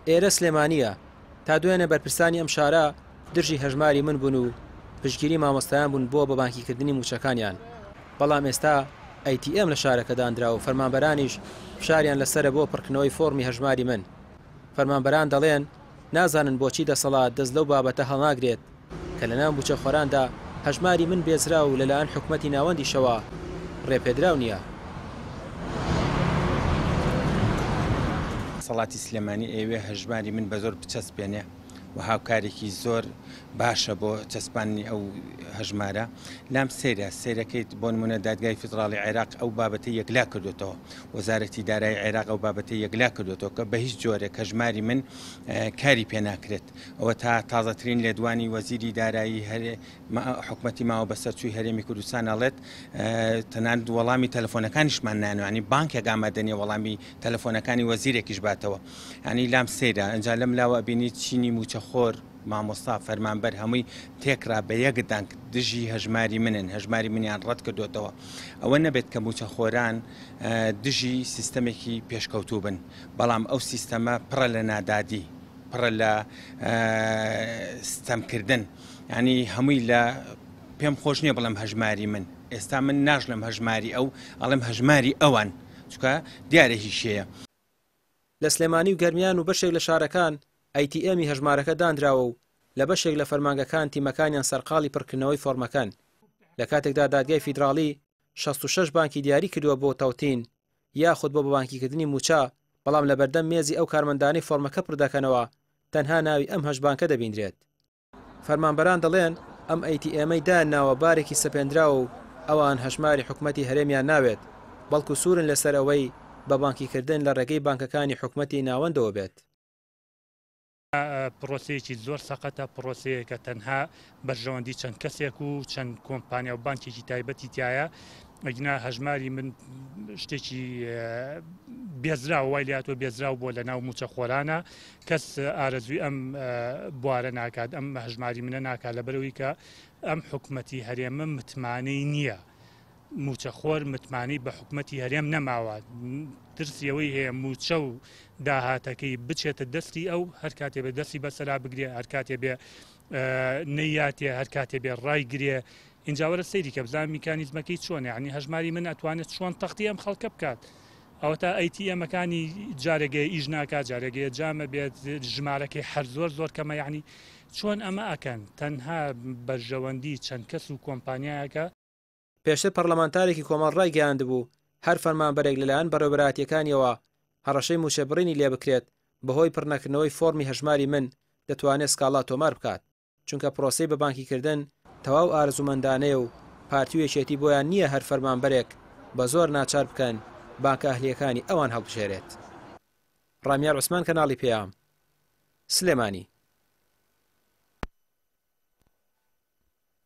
ئێرە سلێمانییە، تا دوێنێ بەرپرسانی ئەم شارە دژی هەژماری من بوون و پشتگیری مامۆستایان بوون بۆ بەبانکیکردنی مووچەکانیان، بەڵام ئێستا ATM لە شارەکە دانرا و فەرمانبەرانیش فشاریان لەسەرە بۆ پڕکردنەوەی فۆڕمی هەژماری من. فەرمانبەران دەڵێن، نازانن بۆچی دەسەڵات دەست لەو بابەتە هەڵناگرێت کە لەناو مووچەخۆراندا هەژماری من بێزراو و لەلایەن حکومەتی ناوەندیشەوە ڕێپێدراو نییە. دەسەڵاتی سلێمانی ئەیەوێ هەژماری من بەزۆر بچەسپێنێ و هاوکارێکی زۆر باشە بۆ چەسپاندنی ئەو هەژمارە. لام سەیرە، سەیرەکەیت بۆ نمونە دادگای فیدڕاڵی عێراق ئەو بابەتەی یەکلا کردۆتەوە، وەزارەتی دارایی عێراق ئەو بابەتەی یەکلا کردۆتەوە کە بە هیچ جۆرێک هەژماری من کاری پێ ناکرێت. ئەوە تا تازەترین لێدوانی وەزیری دارایی حکومەتی ماوە بەسەرچووی هەرێمی کوردستان ئەڵێت تەنانەت وەڵامی تەلەفۆنەکانیشمان نانەوە، ینی بانکێک ئامادە نییە وەڵامی تەلەفۆنەکانی وەزیرێکیش باتەوە. ینی لام سەیرە. ئینجا لەم لاوە ئەبینی چینی مووچەخۆر، مامۆستا، فەرمانبەر هەمووی تێکرا بە یەک دەنگ دژی هەژماری منن، هەژماری منیان ڕەت کردوێتەوە. ئەوە نەبێت کە مووچەخۆران دژی سیستەمێکی پێشکەوتوو بن، بەڵام ئەو سیستەمە پڕە لە نادادی، پڕە لە ستەمکردن، ینی هەمووی لە پێم خۆش نییە بڵێم هەژماری من، ئێستا من ناشڵێم هەژماری ئەو، ئەڵێم هەژماری ئەوان، چونکە دیارە هیچ شێیە. لە سلێمانی و گەرمیان و بەشێک لە شارەکان ئەی تی ئێمی هەژمارەکە دانراوە و لە بەشێک لە فەرمانگەکان تیمەکانیان سەرقاڵی پڕکردنەوەی فۆڕمەکەن، لە کاتێکدا دادگای فیدراڵی 66 بانکی دیاری کردووە بۆ تەوتین یاخود بۆ بەبانکیکردنی مووچە، بەڵام لەبەردەم مێزی ئەو کارمەندانەی فۆڕمەکە پڕدەکەنەوە تەنها ناوی ئەم هەشت بانکە دەبیندرێت. فەرمانبەران دەڵێن، ئەم ئەی تی ئێمەی دایانناوە بارێکی سەپێندراوە و ئەوان هەژماری حکومەتی هەرێمیان ناوێت، بەڵکو سوورن لەسەر ئەوەی بە بانکیکردن لە ڕێگەی بانکەکانی حکومەتی ناوەندەوە بێت. پرۆسەیەکی زۆر سەقەتە، پرۆسەیەکە تەنها بەرژەوەندی چەند کەسێک و چەند کۆمپانیا و بانکێکی تایبەتی تایە، ئەگینا هەژماری من شتێکی بێزراوە، وای لێهاتووە بێزراو بووە لەناو مووچەخۆرانە، کەس ئارەزووی ئەم بوارە ناکات، ئەم هەژماری منە ناکات، لەبەرئەوەی کە ئەم حکومەتی هەرێمە متمانەی نییە. مووچەخۆر متمانەی بە حکومەتی هەرێم نەماوە، ترسی ئەوەی هەیە مووچە و داهاتەکەی بچێتە دەستی ئەو، هەر کاتێ بێ دەستی بەسەرا بگرێ، هەر کاتێ بێ نەیاتێ، هەر کاتێ بێ ڕایگرێ. ئینجا وەرە سەیری کە بزانە میکانیزمەکەی چۆنە، یعنی هەژماری من ئەتوانێت چۆن تەختی ئەم خەڵکە بکات. ئەوەتا ئەی تی ئێمەکانی جارێگەیە ئیش ناکات، جارێگەیە جامە بێت، ژمارەکەی هەر زۆر زۆر کەمە، یعنی چۆن ئەمە ئەکەن؟ تەنها بەرژەوەندی چەند کەس و کۆمپانیایەکە. پێشتر پەڕلەمانتارێکی کۆمەڵ ڕایگەیاندبوو، هەر فەرمانبەرێک لەلایەن بەڕێوەبەرایەتییەکانیەوە هەڕەشەی مووچەبڕینی لێبکرێت بەهۆی پڕنەکردنەوەی فۆڕمی هەژماری من دەتوانێت سکاڵا تۆمار بکات، چونکە پرۆسەی بەبانکیکردن تەواو ئارەزوومەندانەیە و پارتی و یەکێتی بۆیان نییە هەر فەرمانبەرێک بە زۆر ناچار بکەن بانکە ئەهلییەکانی ئەوان هەڵبژێرێت. ڕامیار عوسمان کەناڵی پەیام، سلێمانی.